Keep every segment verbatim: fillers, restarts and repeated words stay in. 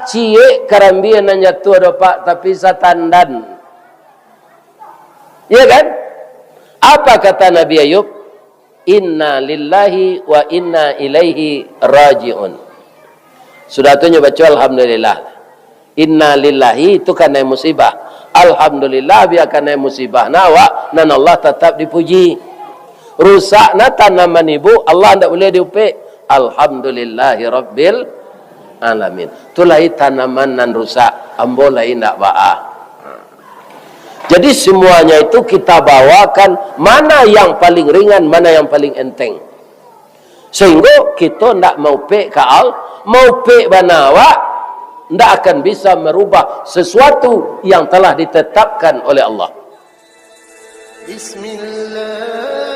Ciek karambia nan jatuah do, Pak, tapi satandan. Ya kan? Apa kata Nabi Ayub? "Inna lillahi wa inna ilaihi raji'un." Sudah tu nyo baco alhamdulillah. Inna lillahi itu kanai musibah. Alhamdulillah, bia kanai musibah na awak, nan Allah tatap dipuji. Rusak na tanaman ibu, Allah ndak buliah diupek. Alhamdulillahi rabbil alamin. Tu lai tanaman nan rusak, ambo lai ndak baa. Jadi, semuanya itu kita bawakan, mana yang paling ringan, mana yang paling enteng. Sehingga kita ndak maupek ka Allah, maupek bana awak, ndak akan bisa merubah sesuatu yang telah ditetapkan oleh Allah. Bismillahirrahmanirrahim.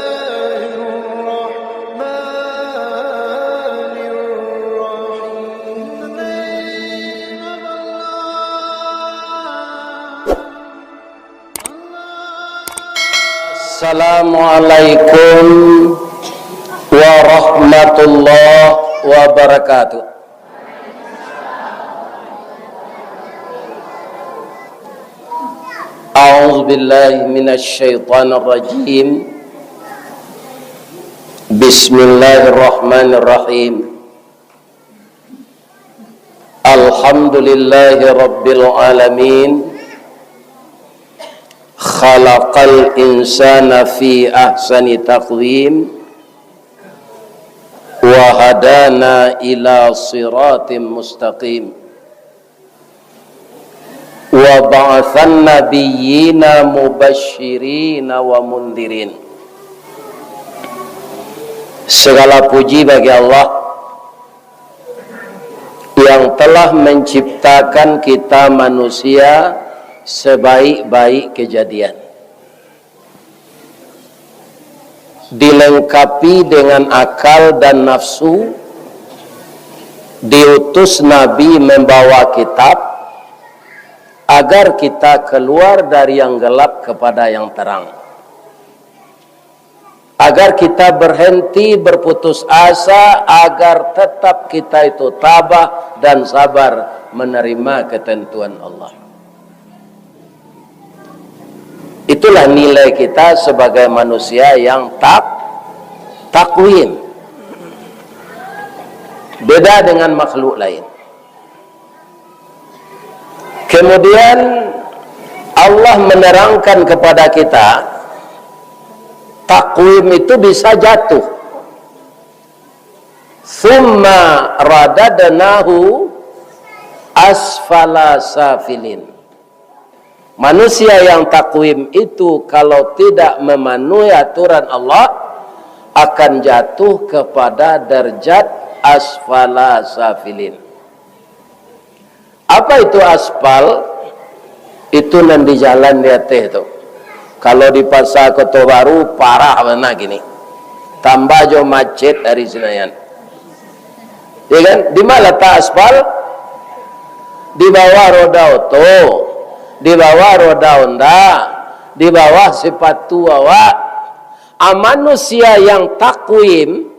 Assalamualaikum warahmatullahi wabarakatuh. A'udzubillahi minasyaitonirrajim. Bismillahirrahmanirrahim. Alhamdulillahi rabbil alamin. Khalaqal insana fi ahsani taqwim. Wa hadana ila siratim mustaqim. Wa ba'atsan nabiyyina mubasyirina wa mundirin. Segala puji bagi Allah yang telah menciptakan kita manusia sebaik-baik kejadian. Dilengkapi dengan akal dan nafsu, diutus Nabi membawa kitab, agar kita keluar dari yang gelap kepada yang terang. Agar kita berhenti berputus asa, agar tetap kita itu tabah dan sabar menerima ketentuan Allah. Itulah nilai kita sebagai manusia yang tak-, takwim. Beda dengan makhluk lain. Kemudian Allah menerangkan kepada kita, takwim itu bisa jatuh. Tsumma radadnahu asfala safilin. Manusia yang takwim itu, kalau tidak memenuhi aturan Allah, akan jatuh kepada darjat asfala safilin. Apa itu aspal? Itu nan di jalan di ateh tu. Kalau di Pasar Koto Baru, parah bana kini. Tambah jo macet dari Senayan. Ya kan? Di ma latak aspal? Di bawah roda oto, di bawah roda Honda, di bawah sepatu awak. A, manusia yang takwim,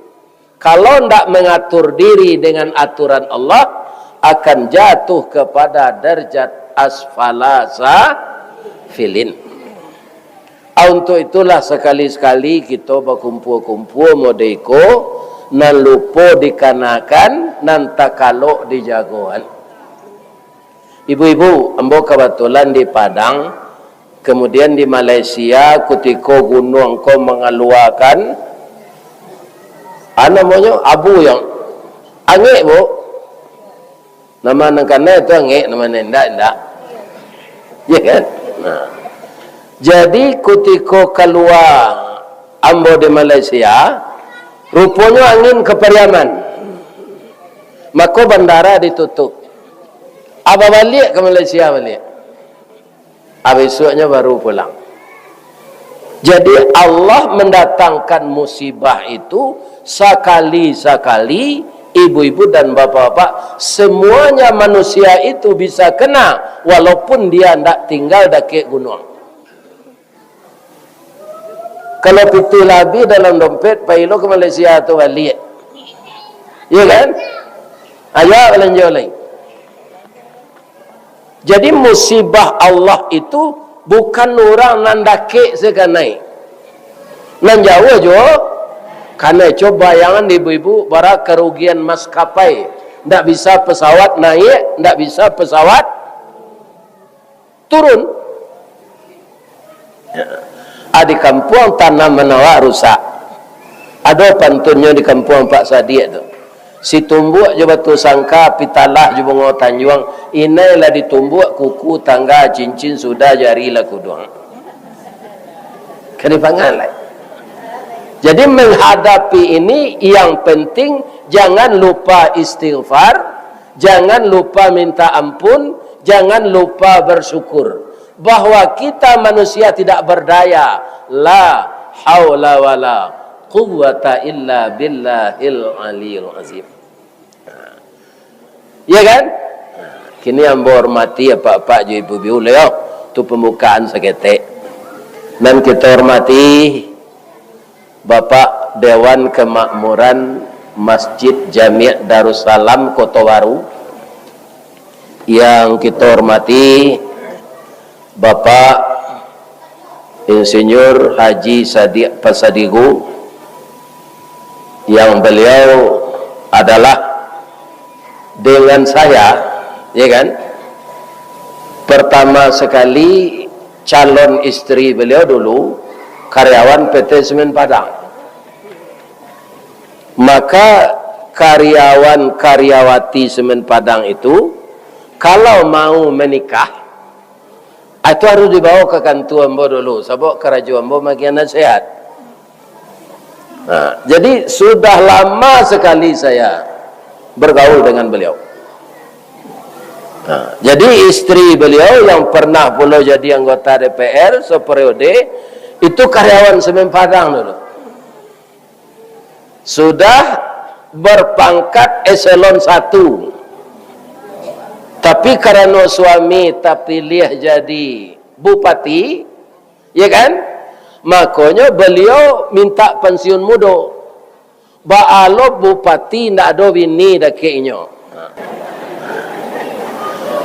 kalau ndak mengatur diri dengan aturan Allah, akan jatuh kepada darjat asfala safilin. A, untuk itulah sakali-sakali kito bakumpua-kumpua model iko, nan lupo dikanakan, nan takalok dijagoan. Ibu-ibu, ambo kabatulan di Padang, kemudian di Malaysia, kutiko gunuang ko mangaluakan, a, namonyo, abu yang angek, Bu. Nama nan kanai tu angek, nama nan indak, indak. Ya kan? Nah. Jadi, kutiko kalua ambo di Malaysia, ruponyo angin ka Pariaman. Mako, bandara ditutup. A, babaliak ka Malaysia baliak. A, bisuaknyo baru pulang. Jadi, Allah mandatangkan musibah itu sakali-sakali, ibu-ibu dan bapak-bapak, semuanya manusia itu bisa kena, walaupun dia ndak tinggal dakek gunuang. Kalau pitih lah abih dalam dompet, pai lo ka Malaysia tu baliak. Iya kan? Ayo balanjo lai. Jadi, musibah Allah itu bukan urang nan dakek se kanai. Nan jauah juo kanai. Cubo bayangan, ibu-ibu, bara karugian maskapai. Ndak bisa pesawat naiak, ndak bisa pesawat turun. Ah, di kampuang tanaman awak rusak. Ado pantunnyo di kampuang Pak Sadiak tu. Situmbuak jo Batusangka, Pitalah jo Bungo Tanjuang, inai lah ditumbuak kuku, tangga, cincin, sudah jari lah kuduang. Kan dipangan lai. Jadi, menghadapi ini, yang penting jangan lupa istighfar, jangan lupa minta ampun, jangan lupa bersyukur bahwa kita manusia tidak berdaya. La haula wala quwwata illa billahil aliyil azim. Ya kan? Kini ambo hormati apak-apak jo ibu-ibu lo, yo. Tu pembukaan saketek. Nan kito hormati Bapak Dewan Kemakmuran Masjid Jamiah Darussalam Koto Baru, yang kito hormati Bapak Insinyur Haji Sadiak Pasadigu, yang beliau adalah dengan saya, ya kan, pertama sekali calon istri beliau dulu karyawan P T Semen Padang. Maka karyawan karyawati Semen Padang itu, kalau mau menikah, itu harus dibawa ke kantua ambo dulu, sabab karajo ambo magian nasihat. Nah, jadi sudah lama sekali saya bergaul dengan beliau. Nah, jadi istri beliau yang pernah pulo jadi anggota D P R seperiode, itu karyawan Semen Padang dulu. Sudah berpangkat eselon satu. Tapi karano suami tapiliah jadi bupati, ya kan? Makonyo beliau minta pensiun mudo. Baa lo bupati ndak ado bini dakek inyo.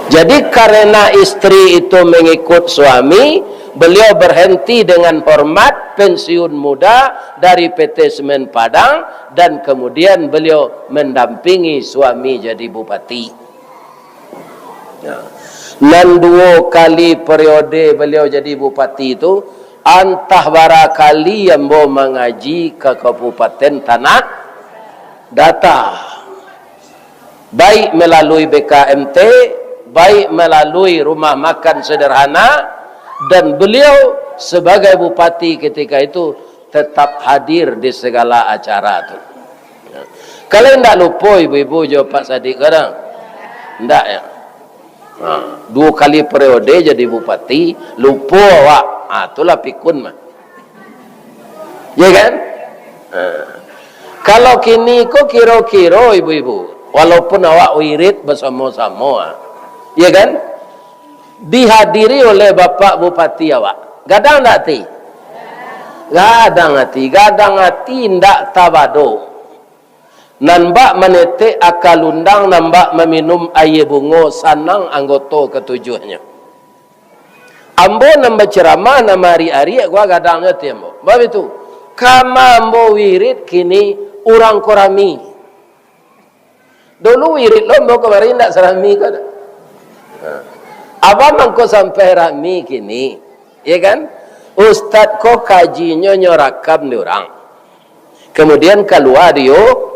Jadi, karena istri itu mengikut suami, beliau berhenti dengan hormat, pensiun muda dari P T Semen Padang, dan kemudian beliau mendampingi suami jadi bupati. Ya. Nan duo kali periode beliau jadi bupati tu, antah bara kali ambo mangaji ka Kabupaten Tanah Datar. Baik melalui B K M T, baik melalui rumah makan sederhana, dan beliau sebagai bupati ketika itu tetap hadir di segala acara tu. Kalau indak lupo ibu-ibu jo Pak Sadik kadang? Indak, ya? Ha, duo kali periode jadi bupati, lupo awak. Ha, itulah pikun mah. Ya kan? Ha. Kalau kini ko kiro-kiro ibu-ibu, walaupun awak wirid basamo-samo, ha. Ya kan? Dihadiri oleh Bapak Bupati awak. Gadang ndak ati? Gadang ati. Gadang ati ndak tabado. Nan bak manetek aka lundang, nan bak maminum aia bungo, sanang anggoto katujuahnyo. Ambo nan baceramah, nan maariak-ariak, gua gadangnyo ati ambo. Bab itu, kama ambo wirid kini urang ko rami. Dulu wirid lo ambo kamari ndak sarami ko doh. Ha. Abah mangko sampai rami kini, ya kan? Ustad ko kajinyo nyo rakam di urang. Kemudian kalua di You-,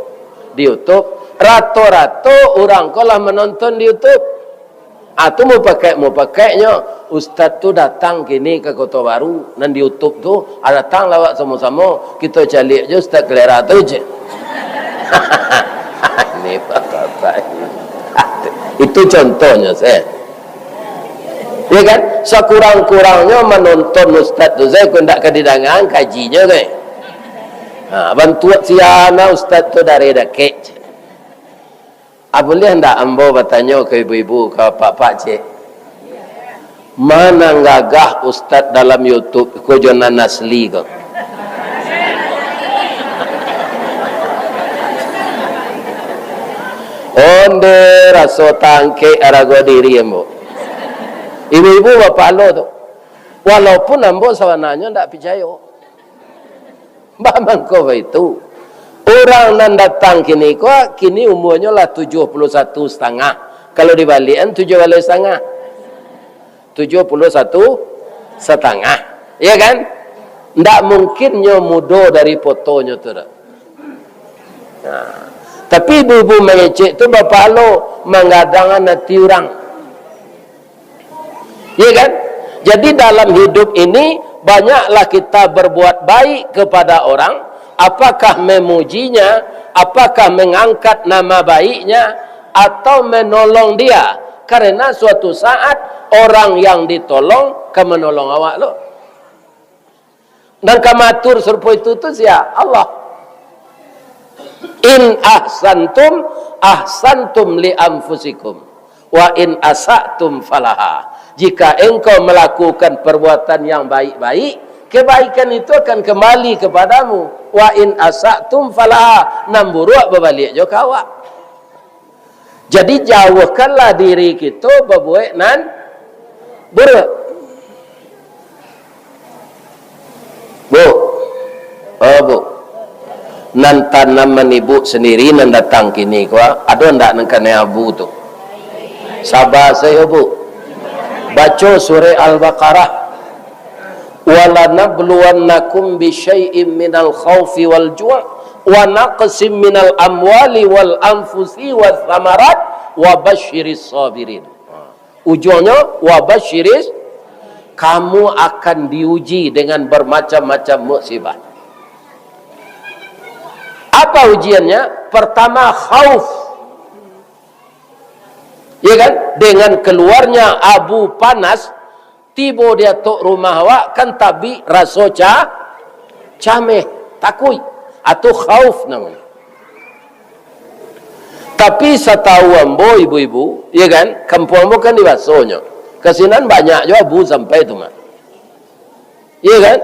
di YouTube. Rato-rato urang ko lah manonton di YouTube. Ah, tu mupakaik-mupakaiknyo, ustad tu datang kini ka Koto Baru, nan di YouTube tu, ah, datanglah awak samo-samo, kito caliak jo ustad kalera tu, cek. Ni bapak-bapak ni. Itu contohnyo, se. Ya kan? Sakurang-kurangnyo manonton ustad tu, se, kok ndak ka didangaan kajinyo, se. Ha, bantuak siana ustad tu dari dakek, cek. Ah, buliah ndak ambo batanyo ka ibu-ibu, ka apak-apak, cek? Ma nan gagah ustad dalam YouTube ko jo nan asli ko? Onde raso tangkek arago diri ambo. Ibu-ibu bapalo tu, walaupun ambo sabananyo ndak picayo. Bamangko baitu. Urang nan datang kini ko, kini umuanyo lah tujuah puluah satu satangah. Kalau dibaliakan, tujuah baleh satangah. Tujuah puluah satu satangah. Ya kan? Ndak mungkin nyo mudo dari fotonyo tu dak. Nah, tapi ibu-ibu mangecek tu bapalo, manggadangan ati urang. Ya kan? Jadi dalam hidup ini, banyaklah kita berbuat baik kepada orang, apakah memujinya, apakah mengangkat nama baiknya, atau menolong dia. Karena suatu saat, orang yang ditolong ka menolong awak lo. Nan ka maatur sarupo itu tu sia? Allah. "In ahsantum, ahsantum li anfusikum, wa in asa'tum falaha." Jika engkau melakukan perbuatan yang baik-baik, kebaikan itu akan kembali kepadamu. "Wa in asa'tum falaha," nan buruak babaliak jo ka awak. Jadi, jauahkanlah diri kito babuek nan buruak. Bu, oh, Bu, nan tanaman ibu sandiri nan datang kini ko, ado ndak nan kanai abu tu? Saba sajo, Bu. Baco surah Al-Baqarah. "Walanabluwannakum bisyai'im minal khaufi wal ju', wa naqsim minal amwali wal anfusi wath thamarat, wa basyiris sabirin." Ujuangnyo, "Wa basyiris," kamu akan diuji dengan bermacam-macam musibah. Apa ujiannya? Pertama, khauf. Ya kan? Dengan keluarnya abu panas, tibo di atok rumah awak, kan tabik raso ca-, cameh, takuik, atau khauf namonyo. Tapi satau ambo, ibu-ibu, ya kan, kampuang ambo kan di Basonyo. Ka sinan banyak jo abu sampai tu mah. Iya kan?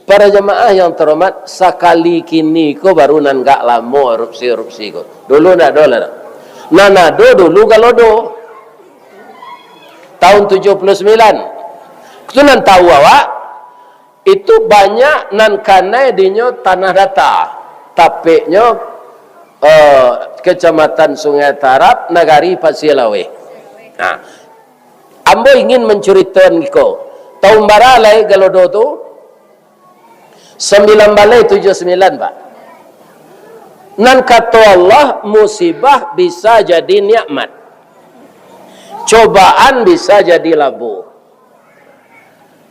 Para jamaah yang terhormat, sakali kini ko baru nan gak lamo erupsi-erupsi ko. Dulu ndak ado lah. Nan ado dulu Galodo. Tahun tujuh puluh sembilan. Tu nan tahu awak, itu banyak nan kanai dinyo tanah data. Tapeknyo, eh, Kecamatan Sungai Tarab, Nagari Pasia Laweh. Nah, ambo ingin mancuritoan iko. Tahun bara lai Galodo tu? Sambilan baleh tujuah sambilan, Pak. Nan kato Allah, musibah bisa jadi nikmat. Cobaan bisa jadi labo.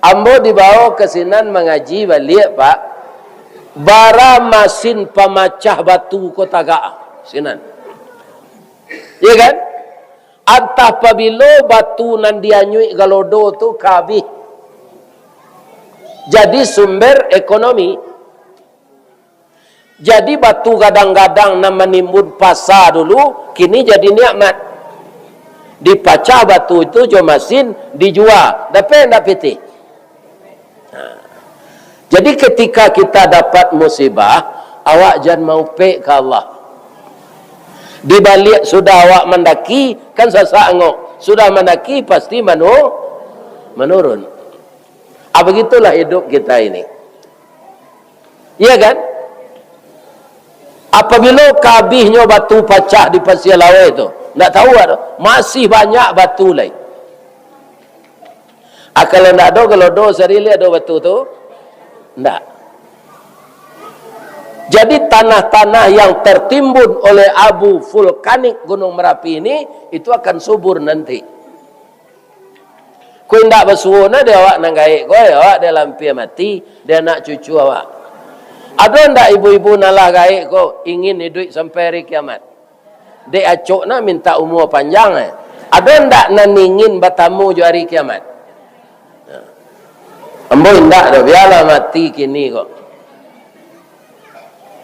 Ambo dibawo ka sinan mangaji baliak, Pak. Bara masin pamacah batu ko tagak, sinan. Iya kan? Antah pabilo batu nan dianyuik Galodo tu ka abih. Jadi sumber ekonomi. Jadi batu gadang-gadang nan manimbun pasa dulu, kini jadi nikmat. Dipacah batu itu jo masin, dijua, dapek ndak pitih? Nah. Jadi ketika kita dapat musibah, awak jan maupek ka Allah. Di baliak sudah awak mandaki, kan sasak angok. Sudah mandaki, pasti manu-, manurun. Ah, begitulah hidup kita ini. Iya kan? Apabilo ka abihnyo batu pacah di Pasia Laweh tu, ndak tahu ado, masih banyak batu lai. Ah, kalau ndak ado, Galodo sari lai ado batu tu? Ndak. Jadi, tanah-tanah yang tertimbun oleh abu vulkanik Gunung Merapi ini, itu akan subur nanti. Ko indak basuo nah dek awak nan gaek ko, eh, awak dek lampia mati, dek anak cucu awak. Ado ndak ibu-ibu nan lah gaek ko ingin iduik sampai hari kiamat? Dek acok nah mintak umua panjang, eh. Ado ndak nan ingin batamu jo hari kiamat? Nah. Ambo indak doh, bialah mati kini ko.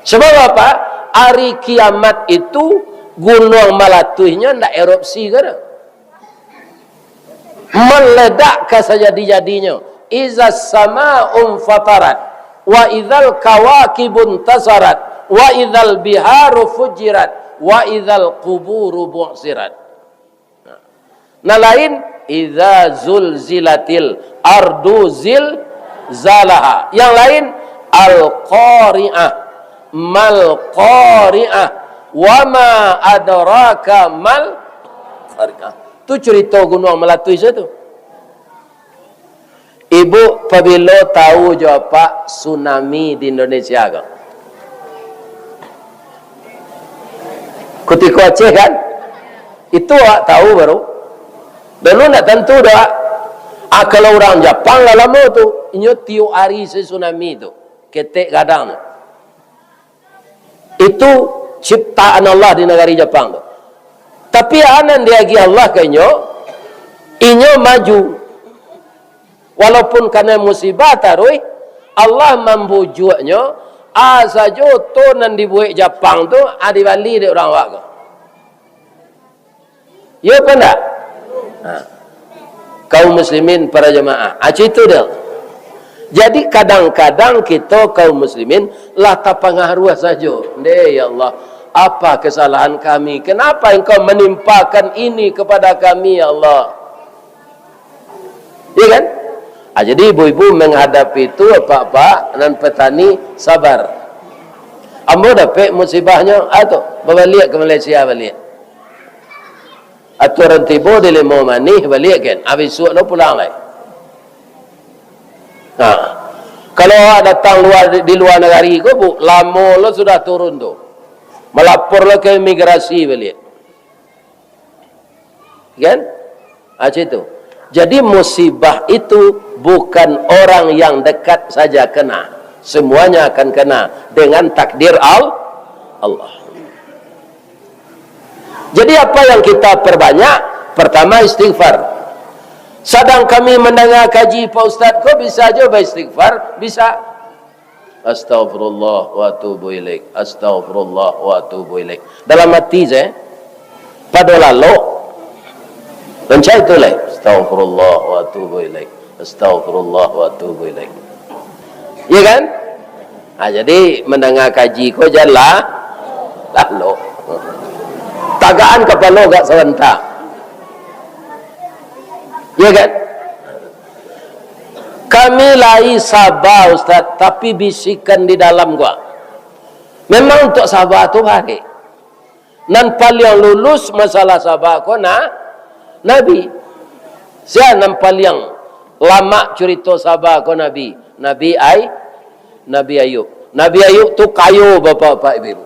Sebab apa? Hari kiamat itu gunuang malatuihnyo ndak erupsi ko doh. Meledak ka sajadi-jadinyo. "Izas sama'u fatarat, wa izal kawakibun tasarat, wa izal biharu fujirat, wa izal kuburu bu'sirat." Nah. Nan lain, Idza zulzilatil ardu zilzalaha. Yang lain, Al-Qari'ah, Mal Qari'ah, wa ma adraka mal Qari'ah. Tu curito gunuang malatui situ. Ibu, pabilo tahu jo apak tsunami di Indonesia ko? Kutiko Aceh kan? Itu awak tahu baru. Dulu ndak tantu doh. Ah, kalau urang Japang lah lamo tu, inyo tiok ari se tsunami tu. Ketek gadang tu. Itu ciptaan Allah di nagari Japang tu. Tapi a nan diagiah Allah ka inyo, inyo maju. Walaupun kanai musibah taruih, Allah mambujuaknyo, a sajo to nan dibuek Japang tu, a dibali dek urang awak ko. Iyo apo ndak? Ha. Kaum muslimin, para jamaah. Ah, itu dia. Jadi, kadang-kadang kito kaum muslimin lah tapangaruah sajo. Ndeh, ya Allah, apa kesalahan kami? Kenapa Engkau menimpakan ini kepada kami, ya Allah? Iya kan? Ah, jadi ibu-ibu menghadapi itu, apak-apak nan petani, sabar. Ambo dapek musibahnyo, ah tu, babaliak ka Malaysia baliak. Aturan tibo di Limau Manih baliak kan, ah, bisuak lo pulang lai. Nah, kalau awak datang luar, di luar nagari ko, Bu, lamo lo sudah turun tu. Malapor lo ka imigrasi baliak. Kan? Ah, macam itu. Jadi, musibah itu bukan orang yang dekat saja kena. Semuanya akan kena dengan takdir Al-, Allah. Jadi, apa yang kita perbanyak? Pertama, istighfar. Sadang kami mandanga kaji, Pak Ustaz, ko bisa jo baistighfar? Bisa. Astaghfirullah wa atubu ilaik. Astaghfirullah wa atubu ilaik. Dalam ati se, pado lalok. Rancak itu lai. Astaghfirullah wa atubu ilaik. Astaghfirullah wa atubu ilaik. Iya kan? Ha, jadi, mandanga kaji ko jan lah, lalok. Tagakan kapalo agak sabanta. Iya kan? Kami lai saba, Ustaz, tapi bisikan di dalam gua. Memang untuak saba tu barek. Nan paliang lulus masalah saba ko na-, Nabi. Sia nan paliang lamak curito saba ko Nabi? Nabi Ay-, Nabi Ayub. Nabi Ayub tu kayo, bapak-bapak, ibu-ibu.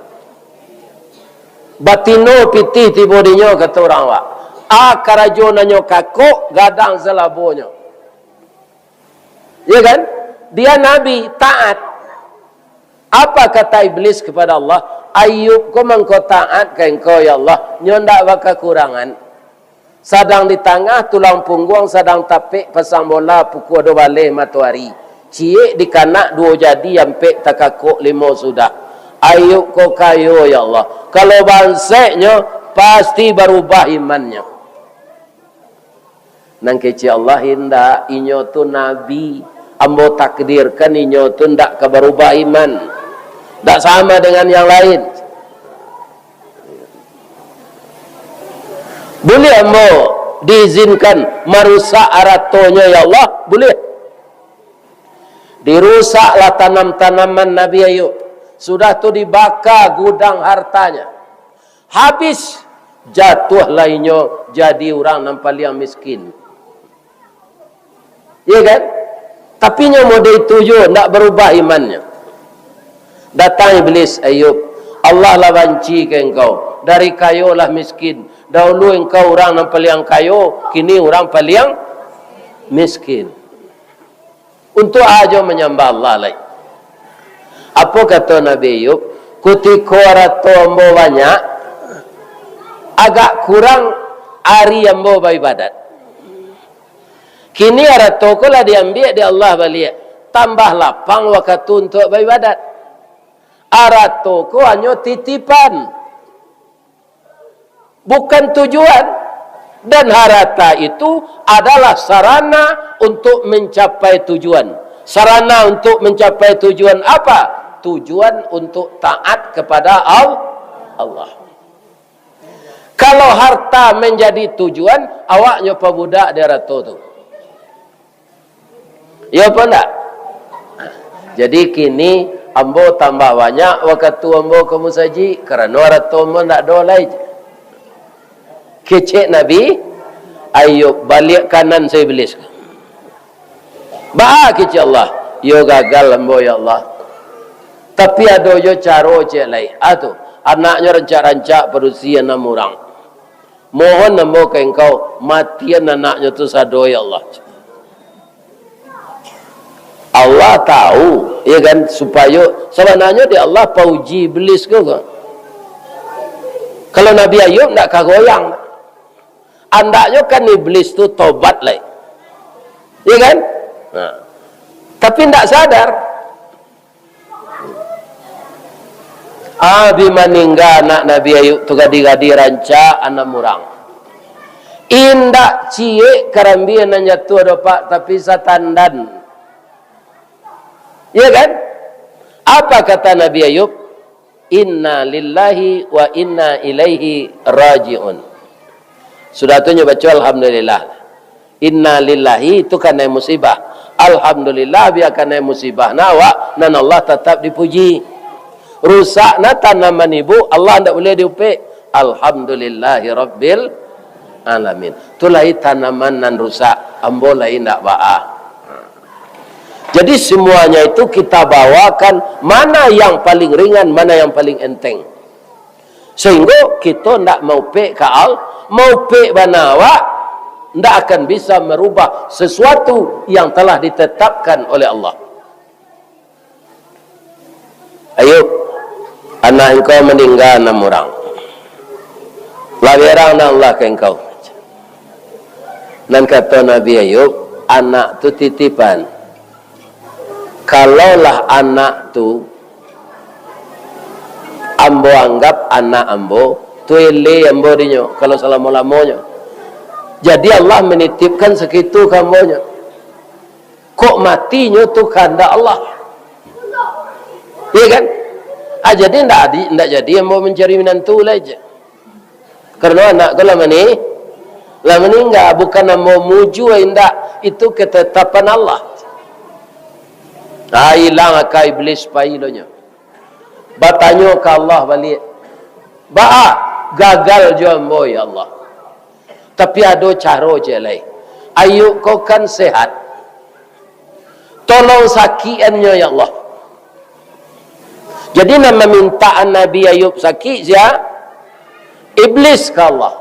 Batino pitih tibo dinyo, kato urang awak. A karajo nan nyo kakok, gadang salabonyo. Ya kan? Dia nabi, taat. Apa kata iblis kepada Allah? Ayub ko mangko taat ka Engkau, ya Allah, nyo ndak bakakurangan. Sadang di tangah tulang pungguang, sadang tapek pasang bola, pukua duo baleh matoari. Ciek dikanak duo jadi, ampek takakok limo sudah. Ayub ko kayo, ya Allah. Kalau banseknyo, pasti barubah imannyo. Nan kecek Allah, indak, inyo tu nabi. Ambo takdirkan inyo tu ndak ka barubah iman. Ndak sama dengan yang lain. Buliah ambo diizinkan marusak aratonyo, ya Allah? Buliah. Dirusaklah tanam-tanaman Nabi Ayub. Sudah tu dibaka gudang hartanya. Habis, jatuahlah inyo jadi urang nan paliang miskin. Iya kan? Tapi nyo mode itu juo, ndak barubah imannyo. Datang iblis, "Ayub, Allah lah banci ka engkau. Dari kayo lah miskin. Dahulu engkau urang nan paliang kayo, kini urang paliang miskin." Untuak a jo manyambah Allah lai? Apo kato Nabi Ayub? Kutiko arato ambo banyak, agak kurang ari ambo baibadat. Kini arato ko lah diambiak dek Allah baliak, tambah lapang wakatu untuak baibadat. Arato ko hanyo titipan. Bukan tujuan. Dan harta itu adalah sarana untuk mencapai tujuan. Sarana untuk mencapai tujuan apa? Tujuan untuk taat kepada Al-, Allah. Kalau harta manjadi tujuan, awaknyo pabudak di arato tu. Iyo apo ndak? Jadi kini ambo tambah banyak wakatu ambo ka musajik, karano arato ambo ndak ado lai. Kecek Nabi Ayub, baliak kanan sa Iblis. Baa kecek Allah, "Iyo gagal ambo, ya Allah. Tapi ado jo caro cek lai." Ah tu, anaknyo rancak-rancak padusi anam urang. Mohon ambo ka Engkau, matian anaknyo tu sado, ya Allah. Allah tahu, ya kan, supayo, sabananyo dek Allah pauji Iblis ko, ko. Kalau Nabi Ayub ndak ka goyang. Andaknyo kan Iblis tu tobat lai. Ya kan? Nah. Tapi ndak sadar. Ah, bi maningga anak Nabi Ayub tu gadi-gadi rancak anam urang. Indak ciek karambia nan jatuah doh, Pak, tapi satandan. Ya kan? Apa kata Nabi Ayub? "Inna lillahi wa inna ilaihi raji'un." Sudah tu nyo baco alhamdulillah. Inna lillahi tu kanai musibah. Alhamdulillah, bia kanai musibah na awak, nan Allah tatap dipuji. Rusak na tanaman ibu, Allah ndak buliah diupek. Alhamdulillahi rabbil alamin. Tu lai tanaman nan rusak, ambo lai ndak baa. Jadi semuanya itu kita bawakan mana yang paling ringan, mana yang paling enteng. Sehingga kita ndak maupek ka Allah, maupek bana awak, ndak akan bisa merubah sesuatu yang telah ditetapkan oleh Allah. Ayub, anak engkau maningga anam urang. Lah berang dah Allah ka engkau. Nan kato Nabi Ayub, anak tu titipan. Kalaulah anak tu ambo anggap anak ambo, tu eleh ambo dinyo, kalau salamo-lamonyo. Jadi Allah menitipkan sakitu ka ambonyo. Kok matinyo tu kahandak Allah. Iya kan? Ah, jadi ndak adi-, ndak jadi ambo mancari minantu lai, cek. Karano anak ko lah mani-, lah maningga, bukan ambo mujua indak, itu ketetapan Allah. Ah, ilang aka Iblis pai lo nyo. Batanyo ka Allah baliak, "Baa, gagal jo ambo, ya Allah. Tapi ado caro ciek lai. Ayub ko kan sehat. Tolong sakikan nyo, ya Allah." Jadi, nan mamintaan Nabi Ayub sakik sia? Iblis ka Allah.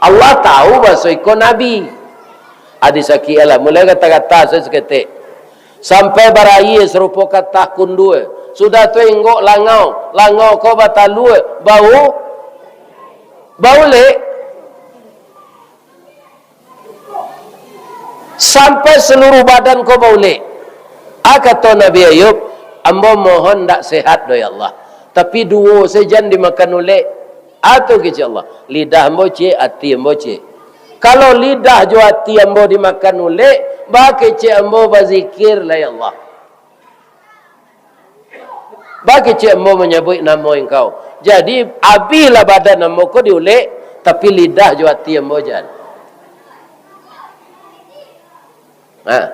Allah tahu baso iko nabi. Adi sakik lah, mulai gata-gata saketek. Sampai baraia sarupo katah kundua. Sudah tu inggok langau, langau ko batalua, bau, baulek. Sampai saluruh badan ko baulek. Ah, kato Nabi Ayub, "Ambo mohon ndak sehat doh, ya Allah. Tapi duo se jan dimakan ulek." Ah, tu kecek Allah. Lidah ambo ciek, ati ambo ciek. Kalau lidah jo ati ambo dimakan ulek, baa kecek ambo bazikir lah, ya Allah. Baa kecek ambo manyabuik namo Engkau. Jadi, abihlah badan ambo ko diulek, tapi lidah jo ati ambo jan. Nah,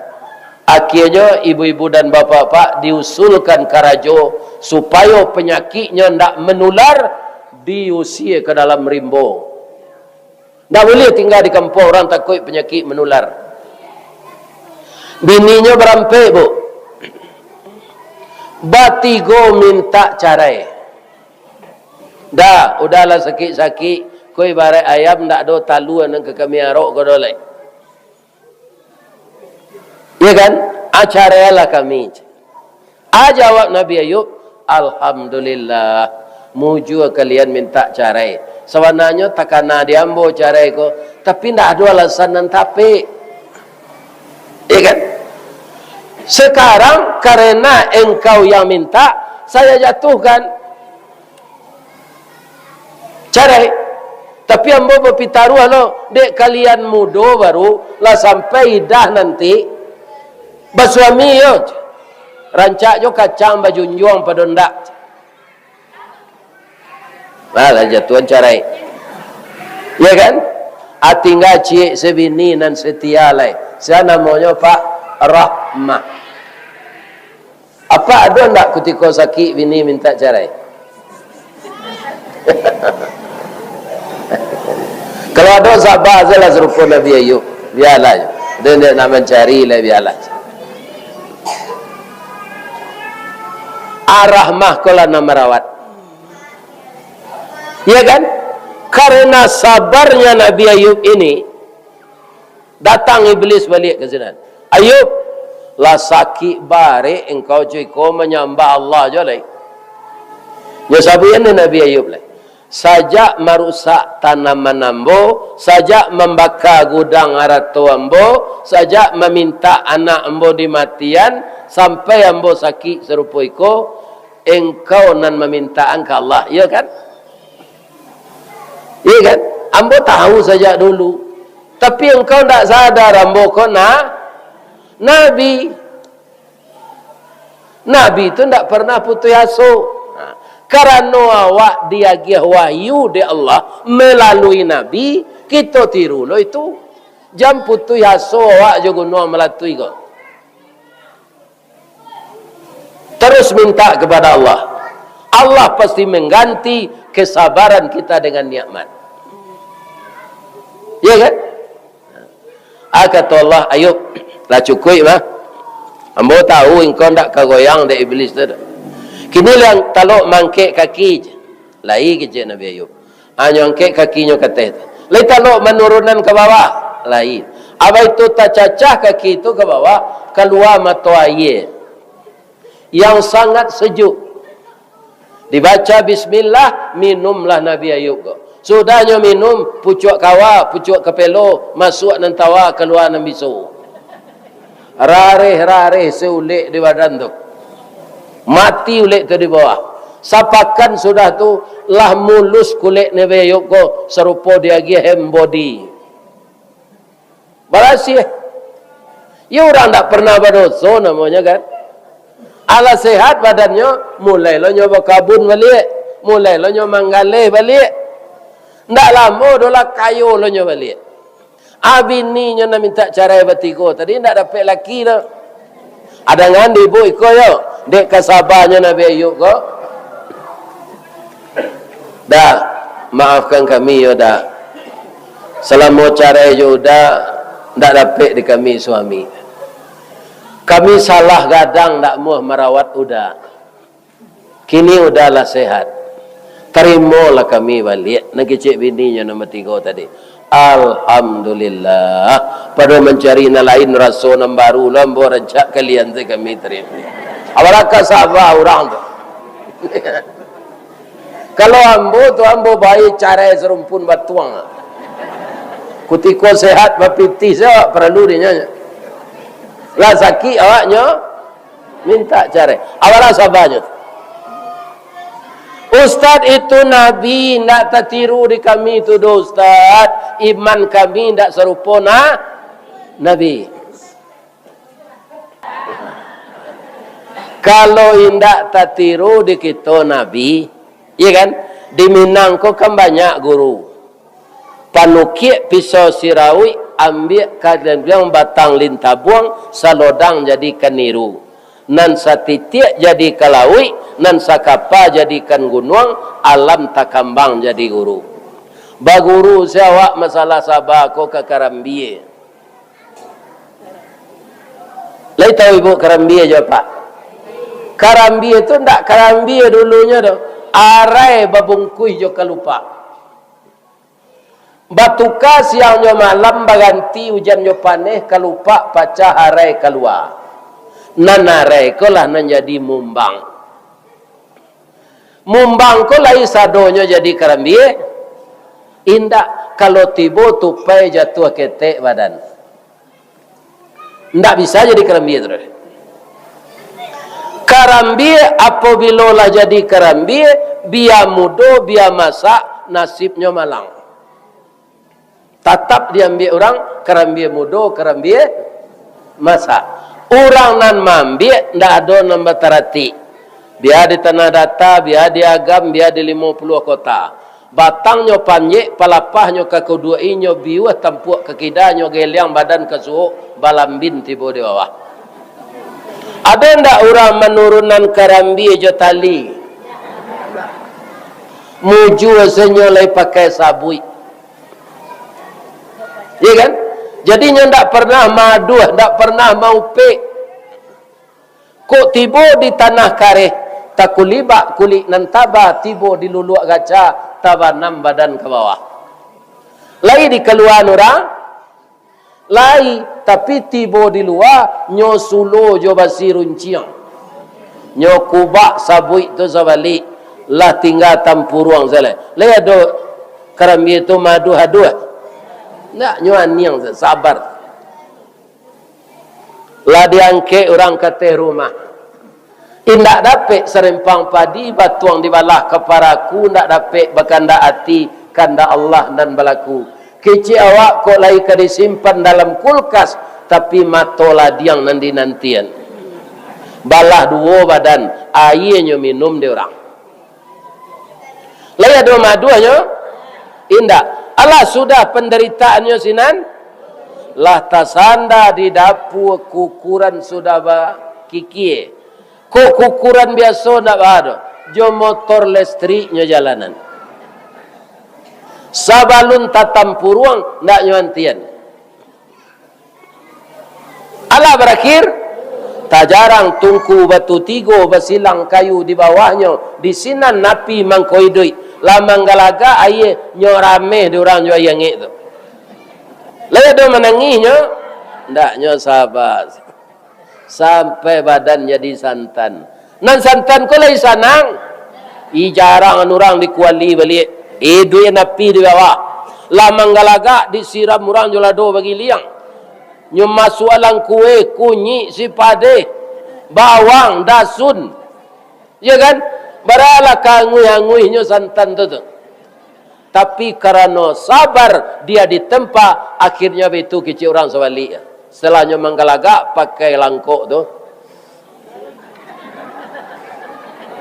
akhirnyo ibu-ibu dan bapak-bapak diusulkan karajo supayo panyakiknyo ndak manular, diusie ka dalam rimbo. Ndak buliah tingga di kampuang urang, takuik panyakik manular. Bininyo barampek, Bu. Batigo mintak carai. "Dah, udahlah sakik-sakik, ko ibarat ayam ndak ado talua nan ka kami arok ko doh lai. Iya kan? Ah, carailah kami." Ah, jawab Nabi Ayub, "Alhamdulillah, mujua kalian mintak carai. Sabananyo takana di ambo carai ko, tapi ndak ado alasan nan tapek." Iya kan? Sekarang karena engkau yang minta, saya jatuhkan. Carai. Tapi ambo bapitaruah lo, dek kalian mudo baru, lah sampai idah nanti, basuami yo. Rancak jo kacang bajunjuang pado ndak. Alah, jatuahan carai. Ya kan? Ah, tingga ciek se bini nan setia lai. Sia namonyo Pak Rahmah. Apak ado ndak kutiko sakik bini mintak carai? Kalau ado, sabar se lah sarupo Nabi Ayub. Bialah. Dia ndak nak mancari lai, bialah. Ah, Rahmah ko lah nan marawat. Ya kan? Karena sabarnya Nabi Ayub ini, datang iblis baliak ka sinan. "Ayub, lah sakik barek engkau jo iko manyambah Allah jo lai." Nyo sabuikan dek Nabi Ayub lai. Sajak marusak tanaman ambo, sajak mambaka gudang arato ambo, sajak mamintak anak ambo dimatian, sampai ambo sakik sarupo iko, engkau nan mamintaan ka Allah, iyo kan? Iyo kan? Ambo tahu sajak dulu. Tapi engkau ndak sadar ambo ko na-, nabi. Nabi tu ndak pernah putuih aso. Nah, karano awak diagiah wahyu dek Allah melalui nabi, kito tiru lo itu. Jan putuih aso awak jo Gunuang Malatui ko. Terus minta kepada Allah. Allah pasti mengganti kesabaran kita dengan nikmat. Ya kan? Ah, kato Allah, "Ayub, lah cukuik mah. Ambo tahu engkau ndak ka goyang dek iblis tu doh. Kini lah talok mangkek kaki je." Lai kecek Nabi Ayub. Hanyo angkek kakinyo ka ateh tu. Lai talok manurunan ka bawah. Lai. Abah itu tacacah kaki tu ka bawah, kalua mato aia yang sangat sejuk. Dibaca bismillah, minumlah Nabi Ayub ko. Sudahnyo minum, pucuak kawa, pucuak kapelo, masuak nan tawa, kalua nan biso. Rareh-rareh se ulek di badan tu. Mati ulek tu di bawah. Sapakan sudah tu, lah mulus kulek Nabi Ayub ko, sarupo diagiah hand body. Barasiah. Ya, urang ndak pernah badoso namonyo, kan. Alah sehat badannyo, mulai lo nyo bakabun baliak, mulai lo nyo manggaleh baliak. Ndak lamo doh lah kayo lo nyo baliak. Ah, bininyo nan mintak carai batigo tadi ndak dapek laki doh. Adangan di ibu iko yo, dek kasabanyo Nabi Ayub ko. Dak, maafkan kami yo, Dak. Salamo carai jo Uda, ndak dapek di kami suami. Kami salah gadang ndak muah marawat Uda. Kini Uda lah sehat. Tarimolah kami baliak, nan kecek bininyo nomor tigo tadi. Alhamdulillah. Pado mancari nan lain, raso nan baru lah, ambo rancak kalian teh kami tarimo. Apalah ka saba urang tu. Kalau ambo tu, ambo bae carai sarumpun batuang. Kutiko sehat bapitih se awak paralu dinyo. Lah sakik awaknyo, mintak carai. Apalah sabanyo. Ustaz, itu Nabi ndak tatiru di kami tu doh, Ustaz. Iman kami ndak sarupo na-, Nabi. Kalau indak tatiru di kito Nabi, iya kan? Di Minang ko kan banyak guru. Panukiak pisau sirauik, ambiak ka diang batang lintabuang, salodang jadikan niru. Nan satitiak jadikan lauik, nan sakapa jadikan gunuang, alam takambang jadi guru. Baguru se awak masalah saba ko ka karambia. Lai tahu ibu karambia jo, Pak? Karambia tu ndak karambia dulunyo doh. Arai babungkuih jo kalupak. Batuka siang jo malam, baganti ujan jo paneh, kalupak pacah, arai kalua. Nan arai ko lah nan jadi mumbang. Mumbang ko lai sadonyo jadi karambia? Indak, kalau tibo tupai jatuah ketek badan. Ndak bisa jadi karambia tu doh. Karambia apabilo lah jadi karambia, bia mudo, bia masak, nasibnyo malang. Tatap diambiak urang, karambia mudo, karambia masak. Urang nan maambiak ndak ado nan bataratik. Bia di Tanah Data, bia di Agam, bia di Limo Puluah Kota. Batangnyo panjek, palapahnyo ka kuduak inyo, biuah tampuak ka kida, nyo geliang badan ka suok, balambin tibo di bawah. Ado ndak urang manurunan karambia jo tali? Mujua se nyo lai pakai sabuik. Iya kan? Jadi nyo ndak pernah maaduah, ndak pernah maupek. Kok tibo di tanah kareh, takulibak kulik nan taba, tibo di luluak gaca, tabanam badan ka bawah. Lai dikaluaan urang? Lai, tapi tibo di lua, nyo sulo jo basi runciang. Nyo kubak sabuik tu sabalik, lah tingga tampuruang sajo. Lai ado karambia tu maaduah-aduah? Ndak, nyo aniang sajo, sabar. Lah diangkek urang ka ateh rumah. Indak dapek sarempang padi, batuang dibalah ka paraku, indak dapek bakandak ati, kandak Allah nan balaku. Kecek awak kok lai ka disimpan dalam kulkas, tapi mato ladiang nan dinantian. Balah duo badan, aia nyo minum dek urang. Lai ado maaduahnyo? Indak. Alah sudah pandaritaannyo sinan, lah tasanda di dapua, kukuran sudah bakikia. Kok kukuran biaso ndak baa doh, jo motor lestriknyo jalanan. Sabalun tatampuruang, ndak nyo antian. Alah barakhir, tajarang tungku batu tigo, basilang kayu di bawahnyo, di sinan api mangko iduik, lah manggalagak aia, nyo rameh di urang jo aia angek tu. Lai ado manangihnyo? Ndak, nyo saba. Sampai badan jadi santan. Nan santan ko lai sanang. I jarang urang dikuali baliak. Iduik api di bawah. Lah manggalagak disiram urang jo lado bagiliang. Nyo masuak dalam kue, kunyik, sipadeh, bawang, dasun. Iyo kan? Baralah kaanguih-anguihnyo santan tu, tu. Tapi karano sabar dia ditempa, akhirnyo baitu kecek urang sabalik. Setelahnyo manggalagak pakai langkok tu,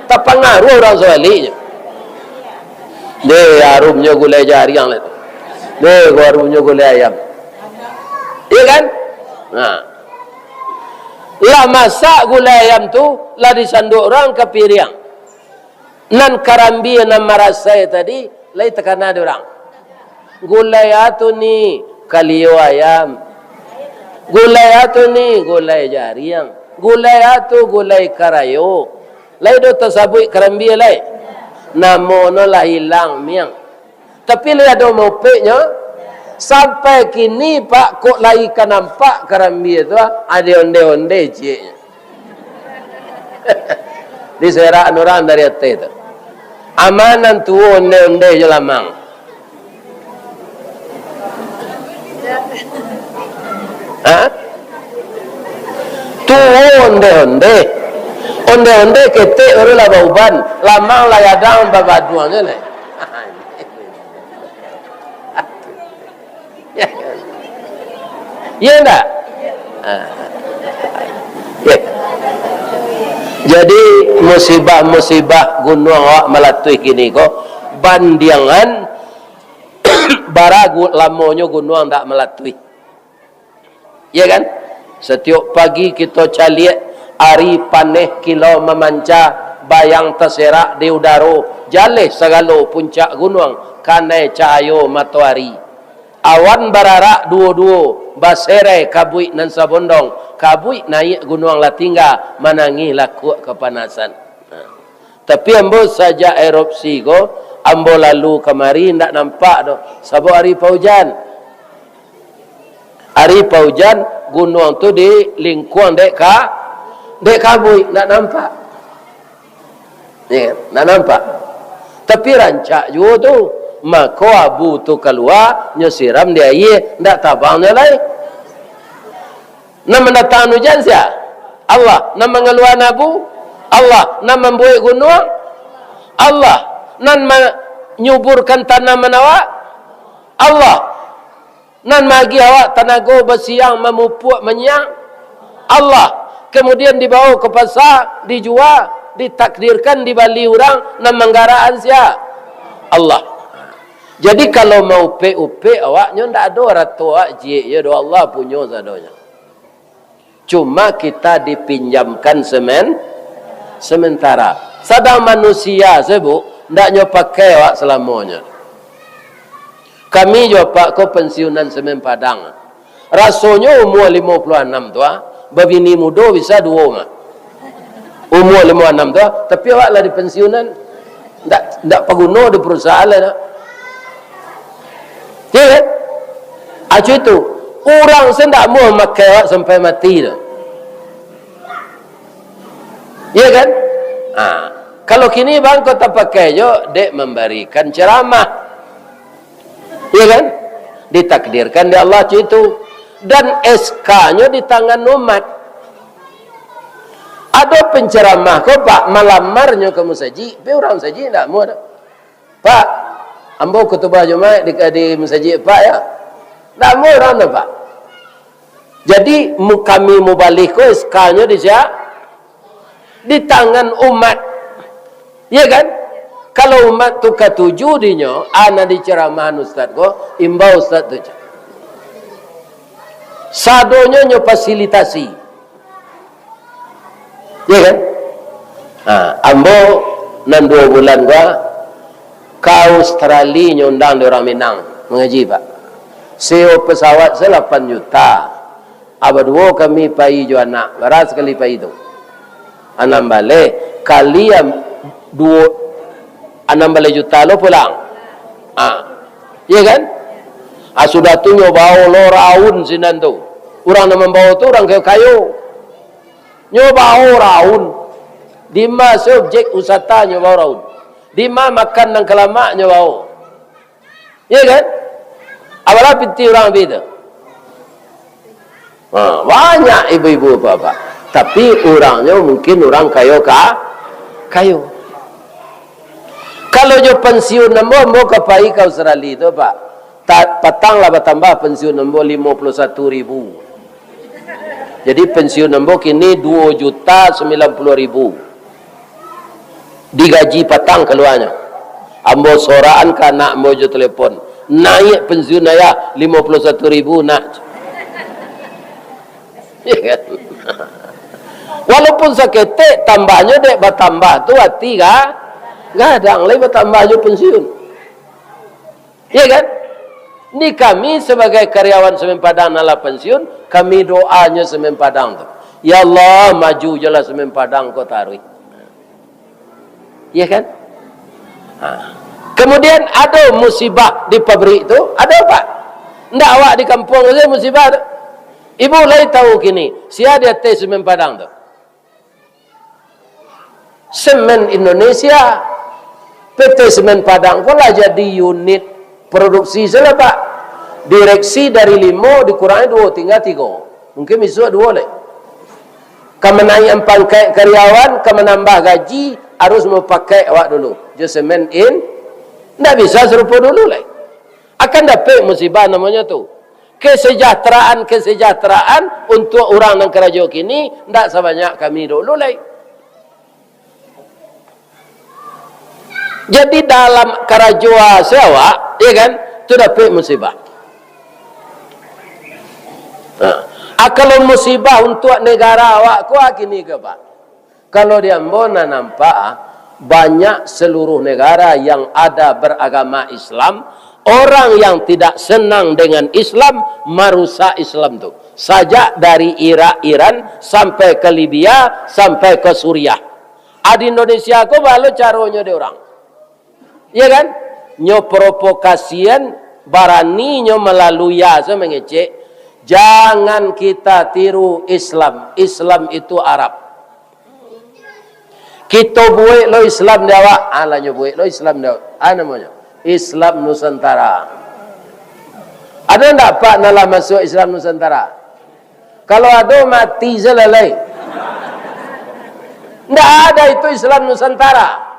tapangaruah urang sabaliknyo. Deh, arumnyo gulai jariang lah tu. Deh, ko arumnyo gulai ayam. Iya kan? Nah. Lah masak gulai ayam tu, lah disanduak urang ka piriang. Nan karambia nan marasai tadi, lai takana dek urang. Gulai a tu ni, kalio ayam. Gulai a tu ni, gulai jariang. Gulai a tu, gulai karayo. Lai do tasabuik karambia lai? Namo no lah ilang miang. Tapi lai ado maupeknyo? Sampai kini, Pak, kok lai ka nampak karambia tu, ah, ado onde-onde cieknyo. Diserak urang dari ateh tu. Aman nan tuo onde-onde jo lamang. Ha? Tuo onde-onde. Onde-onde ketek baru lah bauban. Lamang lah gadang babaduang je lah. Iya ndak? Ah. Jadi, musibah-musibah gunuang awak malatuih kini ko, bandiangan bara gu-, lamonyo gunuang ndak malatuih. Iya kan? Satiok pagi kito caliak, ari paneh kilau mamanca, bayang taserak di udaro, jaleh sagalo puncak gunuang, kanai cahayo matoari. Awan bararak duo-duo, baserai kabuik nan sabondong, kabuik naiak gunuang lah tingga, manangih lakuak kapanasan. Nah. Tapi ambo sajak erupsi ko, ambo lalu kamari ndak nampak doh, sabab ari paujan. Ari paujan, gunuang tu dilingkuang dek ka-, dek kabuik, ndak nampak. Ya, ndak nampak. Tapi rancak juo tu. Mako abu tu kalua, nyo siram di aia, ndak tabang nyo lai. Nan mandatangkan ujan sia? Allah. Nan mangaluakan abu? Allah. Nan mambuek gunuang? Allah. Nan manyuburkan tanaman awak? Allah. Nan maagiah awak tanago basiang, mamupuak, manyiang? Allah. Kemudian dibawa ka pasa, dijua, Ditakdirkan dibali urang, nan manggaraan sia? Allah. Jadi, kalau maupek-upek awak, nyo ndak ado arato awak ciek, iyo doh, Allah punyo sadonyo. Cuma kita dipinjamkan semen-, sementara. Sadang manusia se, Bu, ndak nyo pakai awak salamonyo. Kami jo apak ko pensiunan semen Padang. Rasonyo umua limo puluah anam tu, ah, babini mudo bisa duo mah. Umua limo anam tu, ah, tapi awak lah dipensiunan. Ndak, ndak paguno di perusahaan lah, nak. Iya kan? Acu itu, urang se ndak mau makai awak sampai mati tu. Iya kan? Ah, kalau kini bang ko tapakai jo dek mambarikan ceramah. Iya kan? Ditakdirkan dek Allah cak itu. Dan S K-nyo di tangan umat. Ado penceramah ko, Pak, malamarnyo ka musajik, tapi urang musajik ndak amuah doh. "Pak, ambo khutubah Jumaik di, di musajik Pak, ya." Ndak amuah urang tu, Pak. Jadi, mu-, kami mubalih ko S K-nyo di sia? Di tangan umat. Iya kan? Kalau umat tu katuju dinyo, ana diceramahan ustaz ko, imbau ustaz tu. Sadonyo nyo fasilitasi. Iya kan? Ha, ambo nan duo bulan ko ka Australia nyo undang di urang Minang mangaji, Pak. Sewa pesawat se lapan juta. Aba duo kami pai jo anak, bara sakali pai tu? Anam baleh, kali am-, duo, anam baleh juta lo pulang. Ah, iya kan? Ah, sudah tu nyo bao lo raun sinan tu. Urang nan mambao tu urang kayo-kayo. Nyo bao raun. Dima se objek wisata nyo bao raun. Dima makan nan kalamak nyo bao. Iya kan? Apalah piti urang bi tu. Ha, banyak ibu-ibu, bapak-bapak. Tapi urangnyo mungkin urang kayo ka-, kayo. Kalau jo pensiun ambo, ambo ka pai ka Australia tu, Pak. Ta-, patang lah batambah pensiun ambo limo puluah satu ribu. Jadi pensiun ambo kini duo juta sambilan puluah ribu. Digaji patang kaluanyo. Ambo sorakan ka anak ambo jo telepon. "Naiak pensiun ayah limo puluah satu ribu, nak." Iya kan? Walaupun saketek tambahnyo, dek batambah tu ati ga-, gadang lai batambah jo pensiun. Iya kan? Ni kami sabagai karyawan Semen Padang nan lah pensiun, kami doanyo Semen Padang tu, "Ya Allah, maju jolah Semen Padang ko taruih." Iya kan? Ha. Kemudian ado musibah di pabrik tu, ado, Pak? Ndak awak di kampuang sajo musibah tu. Ibu lai tahu kini, sia di ateh Semen Padang tu? Semen Indonesia. P T Semen Padang ko lah jadi unit produksi sajo, Pak. Direksi dari limo dikurangi duo, tingga tigo. Mungkin bisuak duo lai. Ka manaiakan pangkaik karyawan, ka manambah gaji, harus mupakaik awak dulu jo Semen In-, ndak bisa sarupo dulu lai. Akan dapek musibah namonyo tu. Kesejahteraan-kesejahteraan untuak urang nan karajo kini ndak sabanyak kami dulu lai. Jadi, dalam karajo asa awak, ya kan, tu dapek musibah. Nah, ah, kalau musibah untuak negara awak ko, ah, kini ko, Pak. Kalau di ambo nan nampak, ah, banyak seluruh negara yang ada beragama Islam, orang yang tidak senang dengan Islam, marusak Islam tu. Sajak dari Irak, Iran, sampai ke Libya, sampai ke Suriah. Ah, di Indonesia ko baa lo caronyo dek urang. Iya kan? Nyo provokasian, barani nyo malalui asa mangecek, "Jangan kita tiru Islam. Islam itu Arab." Kito buek lo Islam di awak. Alah, nyo buek lo Islam di awak. Ah, namonyo Islam Nusantara. Ado ndak, Pak, nan lah masuak Islam Nusantara? Kalau ado, mati sajo lah lai. Ndak ada itu Islam Nusantara.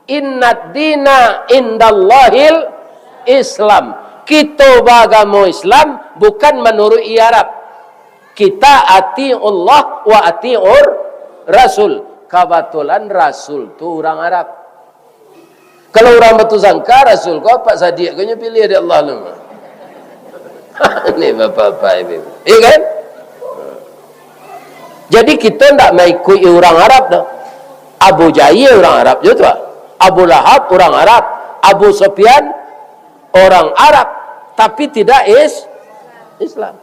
"Innad dina indallahil Islam." Kito baagamo Islam bukan manuruik Arab. Kita atiullah wa atiur Rasul. Kabatulan Rasul tu urang Arab. Kalau urang Batusangka, Rasul ko Pak Sadiq ko nyo piliah dek Allah tu. Ni bapak-bapak, ibu-ibu. Iya kan? Jadi, kito ndak maikuti urang Arab doh. Abu Jahil urang Arab juo tu, ah. Abu Lahab urang Arab, Abu Sufyan orang Arab, tapi tidak is-, Islam.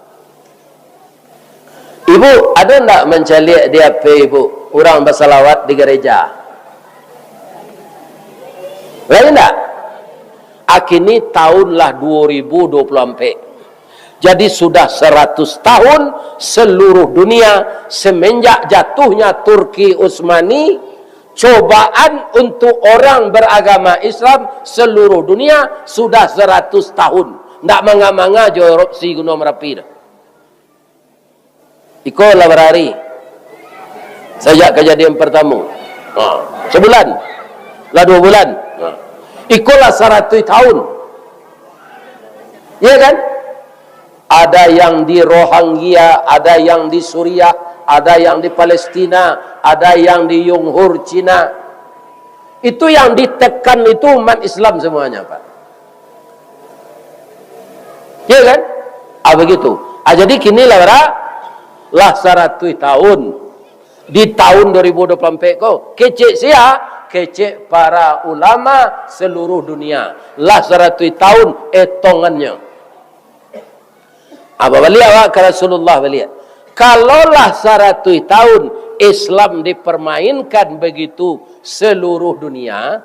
Ibu, ado ndak mancaliak di H P ibu, urang basalawat di gareja? Lain ndak? Akini tahun lah dua ribu dua puluh ampek. Jadi, sudah seratus tahun seluruh dunia semenjak jatuhnya Turki Utsmani, cobaan untuk orang beragama Islam seluruh dunia sudah seratus tahun. Ndak manga-manga jo erupsi Gunung Merapi tu. Iko lah barari. Sajak kajadian partamo. Ha, sabulan. Lah duo bulan. Ha. Iko lah saratuih tahun. Iya kan? Ada yang di Rohingya, ada yang di Suriah, ada yang di Palestina, ada yang di Uyghur Cina. Itu yang ditekan itu umat Islam semuanya, Pak. Ya kan? Ah, begitu. Ah, jadi kini lah bara-, lah saratuih tahun. Di tahun dua ribu dua puluh ampek ko, kecek sia, kecek para ulama seluruh dunia. Lah saratuih tahun etongannyo. Ah, babaliak awak ka Rasulullah baliak. Kalau lah saratuih tahun Islam dipermainkan begitu seluruh dunia,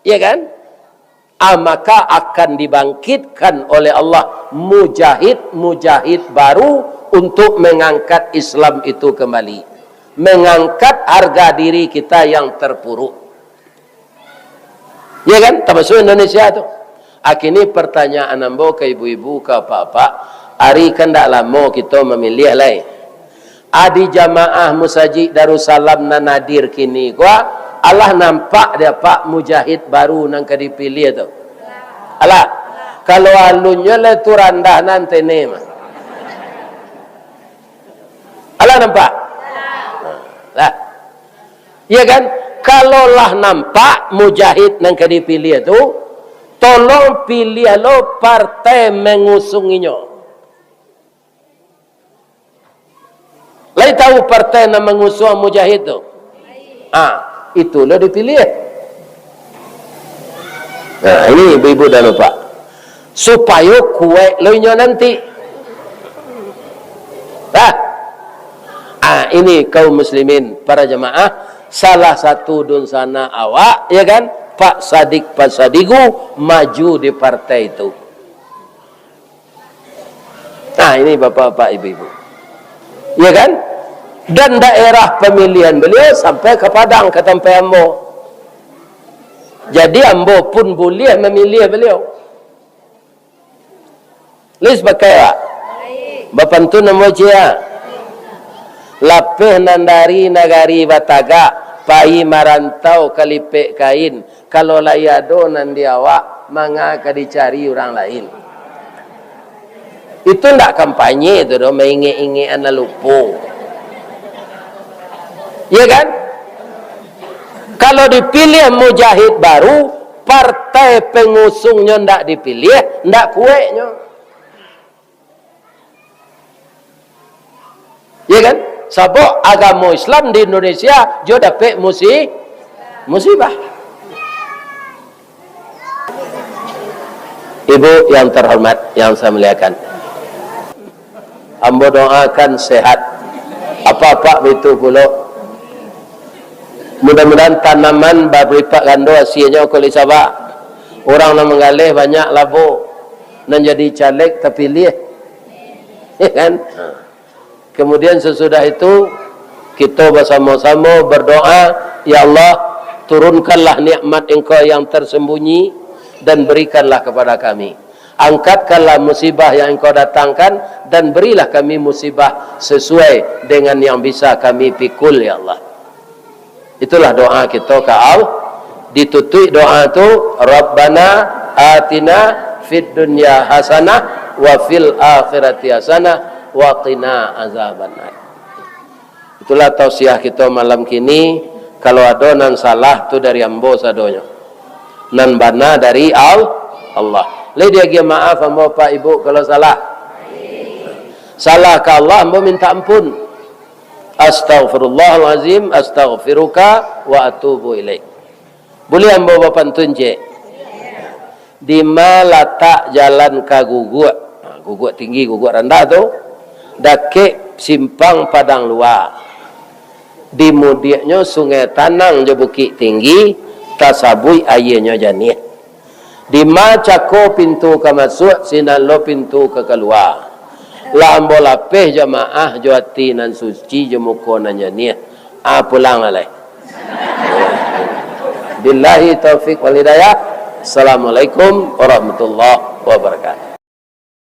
ya kan? Ah, maka akan dibangkitkan oleh Allah mujahid-mujahid baru untuk mengangkat Islam itu kembali, mengangkat harga diri kita yang terpuruk. Ya kan? Termasuk Indonesia tu. Akini pertanyaan ambo ke ibu-ibu, ke apak-apak, ari kan ndak lamo kito mamiliah lai. Adi jamaah Musajik Darussalam nan hadir kini ko, alah nampak dek apak mujahid baru nan ka dipiliah tu? Alah. Kalau alunnyo lah tu randah nan tene mah. Alah nampak? Lah. Ya kan? Kalau lah nampak mujahid nan ka dipiliah tu, tolong piliah lo partai mengusung inyo. Lai tahu partai nan mangusuang mujahid tu? Ah, itu lo dipiliah. Nah, ini ibu-ibu dan bapak. Supayo kuaik lo inyo nanti. Dah. Ah, ini kaum muslimin, para jamaah, salah satu dunsanak awak, ya kan? Pak Sadik Pasadigu maju di partai itu. Nah, ini bapak-bapak, ibu-ibu. Ya kan? Dan daerah pemilihan beliau sampai ke Padang, ke tempat ambo. Jadi, ambo pun boleh memilih beliau. Lis pakai, Pak? Bapantun ambo cia. Lapeh nan dari nagari batagak, pai marantau kalipek kain. Kalau lai ado nan di awak, manga ka dicari urang lain. Itu ndak kampanye tu doh, maingek-ingek anak lupo. Ya kan? Kalau dipilih mujahid baru, partai pengusungnyo ndak dipilih, ndak kuaiknyo. Ya kan? Sabab agamo Islam di Indonesia jo dapek musi-, musibah. Ibu yang terhormat, yang saya muliakan, ambo doakan sehat. Apak-apak bitu pulo. Mudah-mudahan tanaman balipat gando hasianyo ko lai sabak. Urang nan manggaleh banyak labo. Nan jadi caleg tapiliah. Ya kan? Kemudian sesudah itu, kito basamo-samo berdoa, "Ya Allah, turunkanlah nikmat Engkau yang tersembunyi dan berikanlah kepada kami. Angkatkanlah musibah yang Engkau datangkan dan berilah kami musibah sesuai dengan yang bisa kami pikul, ya Allah." Itulah doa kito ka Allah. Ditutuik doa tu, "Rabbana atina fid dunya hasanah wa fil akhirati hasanah wa qina azabannar." Itulah tausiah kito malam kini. Kalau ado nan salah tu dari ambo sadonyo. Nan bana dari Al-, Allah. Lai diagiah maaf ambo, Pak, Ibu, kalau salah? Salah ka Allah, ambo minta ampun. Astaghfirullahalazim, astaghfiruka wa atubu ilaik. Buliah ambo bapantun ciek? Dima latak jalan ka Guguak? Ha, Guguak Tinggi, Guguak Randah tu, dakek simpang Padang Lua. Di mudiaknyo Sungai Tanang jo Bukik Tinggi, tasabuik aianyo janiah. Dima cako pintu ka masuak, sinan lo pintu ka kalua. Lah ambo lapeh jamaah jo ati nan suci, jo muko nan janiah. Ah, pulang lah lai. Billahi taufik wal hidayah. Assalamualaikum warahmatullahi wabarakatuh.